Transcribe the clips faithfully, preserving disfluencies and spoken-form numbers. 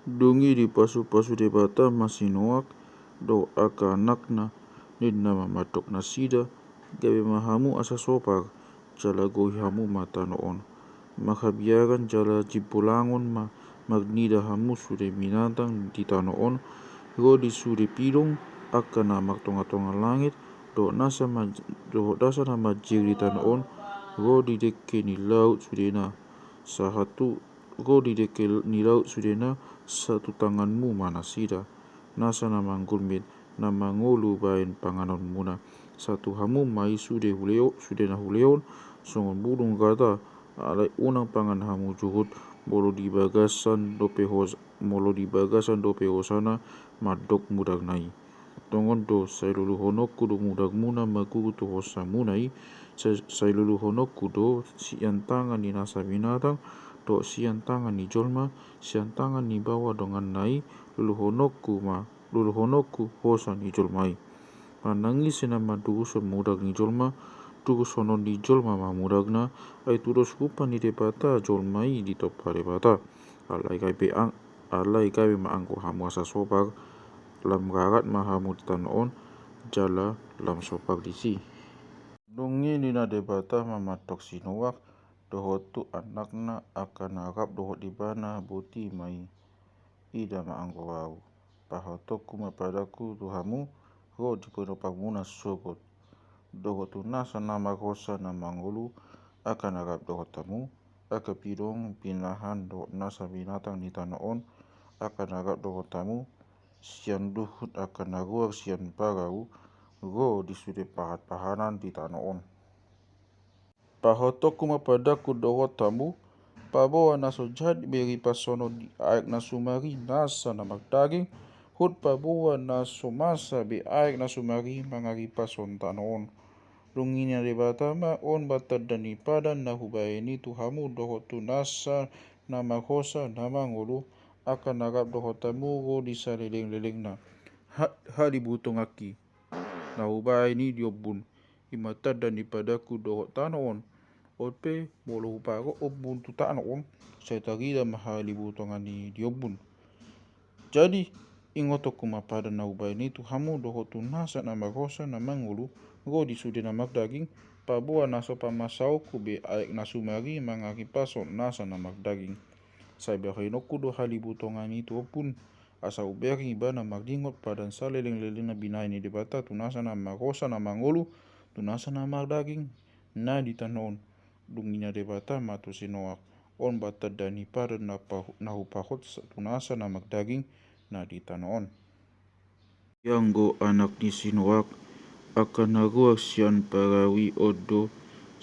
Dung i dipasupasu Debata ma si Noak dohot angka anakna, ninna ma mandok nasida: Gabe ma hamu asa sopar, jala gori hamu ma tano on. Manghabiaran jala jimbolangon ma marnida hamu sude binatang di tano on, ro di sude pidong angka na martongatonga langit, dohot nasa ma-, dohot nasa na manjir di tano on, ro di dengke ni laut sudena, sahat tu, ro di dengke ni laut sudena, sahat tu tanganmu ma nasida. Nasa na manggulmit, na mangolu baen panganonmuna. Sahat tu hamu ma i sude huleo-, sude na hulehon, songon bulung gata, alai unang pangan hamu juhut, molo di bagasan dope hos-, molo di bagasan dope hosana mandok mudarna i. Tongon do, sai luluhononku do mudarmuna marguru tu hosamuna i, sai, sai luluhononku do sian tangan ni nasa binatang, dohot sian tangan ni jolma, sian tangan ni baoa donganna i, luluhononku ma, luluhononku hosa ni jolma i. Manang ise na mandurushon mudar ni jolma, durushonon ni jolma ma mudarna, ai tudos rupa ni Debata jolma i ditompa Debata. Alai gabe ang-, alai gabe ma anggo hamu asa sopar, lam rarat ma hamu di tano on, jala lam sopar disi. Dung i ninna Debata ma mandok si Noak dohot tu anakna angka na rap dohot ibana: Boti ma i, ida ma anggo ahu. Pahotonku ma padanku tu hamu, ro di pinomparmuna sogot, dohot tu nasa na marhosa na mangolu, angka na rap dohot hamu, angka pidong, pinahan dohot nasa binatang ni tano on, angka na rap dohot hamu, sian duhut angka na ruar sian parau, ro di sude pahanpahanan di tano on. Pahotonku ma padanku dohot hamu, paboa na so jadi be ripashonon di aek na sumar i nasa na mardaging, hot paboa na so masa be aek na sumar i mangaripashon tano on. Dung i ninna Debata ma: On ma tanda ni padan na hubaen i tu hamu dohot tu nasa na marhosa na mangolu, angka na rap dohot hamu ro di salelenglelengna. Ha-, halibutonganki na hubaen i di ombun, i ma tanda ni padanku dohot tano on. On pe, molo huparok ombun tu tano on, sai tarida ma halibutongan i di ombun. Jadi, ingotonku ma padan na hubaen i tu hamu dohot tu nasa na marhosa na mangolu, ro di sude na mardaging, paboa na so pamasaonku be aek na sumar i mangaripashon nasa na mardaging. Sai bahenonku do halibutongan i tu ombun, asa hubereng ibana marningot padan salelenglelengna binahen ni Debata tu nasa na marhosa na mangolu, tu nasa na mardaging, na di tano on. Dung i ninna Debata ma tu si Noak: On ma tanda ni padan na pahu-, na hupahot sa-, tu nasa na mardaging, na di tano on. Ianggo anak ni si Noak, angka na ruar sian parau i on do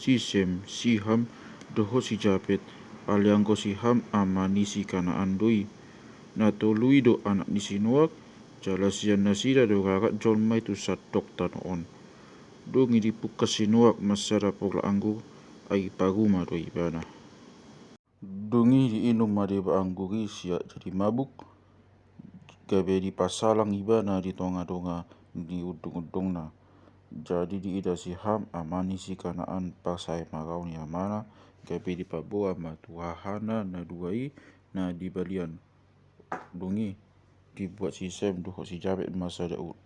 si Sem, si Ham, dohot si Japet, alai anggo si Ham ama ni si Kanaan do i. Na tolu i do anak ni si Noak, jala sian nasida do rarat jolma i tu sandok tano on. Dung i dipungka si Noak ma sada porlak anggur, ai paruma do ibana. Dung i diinum ma deba anggur i sian jadi mabuk, gabe dipasalang ibana di tongatonga ni undungundungna. Jadi diida si Ham ama ni si Kanaan parsaemaraon ni amana, gabe dipaboa ma tu hahana na dua i na di balian. Dung i dibuat si Sem dohot si Japet ma sada u-,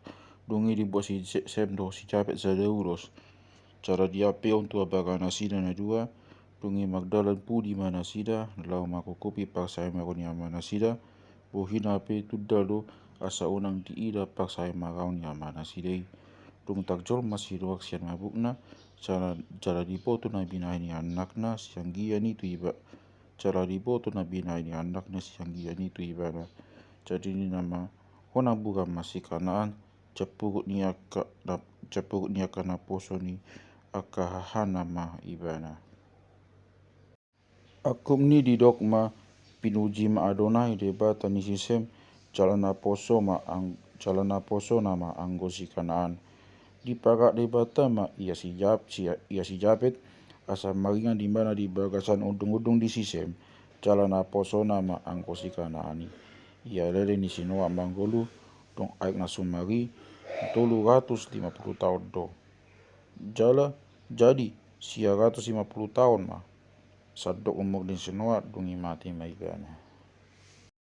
dung i dibuat si Se-, Sem dohot si Japet sada ulos. Jala diampehon tu abara nasida na dua. Dung i mardalan pudi ma nasida laho mangukupi parsaemaraon ni ama nasida. Bohina pe tundal do asa unang diida parsaemaraon ni ama nasida i. Dung tarjolma si Noak sian mabukna, jala, jala diboto na binahen ni anakna sianggian i tu iba-, jala diboto na binahen ni anakna sianggian i tu ibana. Jadi ninna ma: Hona buran ma si Kanaan, jampugut ni angka na, jampugut ni angka naposo ni angka hahana ma ibana. Angkup ni i didok ma: Pinuji ma Adonai Debata ni si Sem, jala naposo ma ang-, jala naposona ma anggo si Kanaan. Dipagat Debata ma ia si Jap-, si, ia si Japet, asa maringan ibana di bagasan undungundung di si Sem, jala naposona ma anggo si Kanaan i. Ia leleng ni si Noak mangolu, dung aek na sumar i, tolu ratus lima pulu taon do. Jala, jadi, sia ratus lima pulu taon ma sandok umur ni si Noak, dung i mate ma ibana.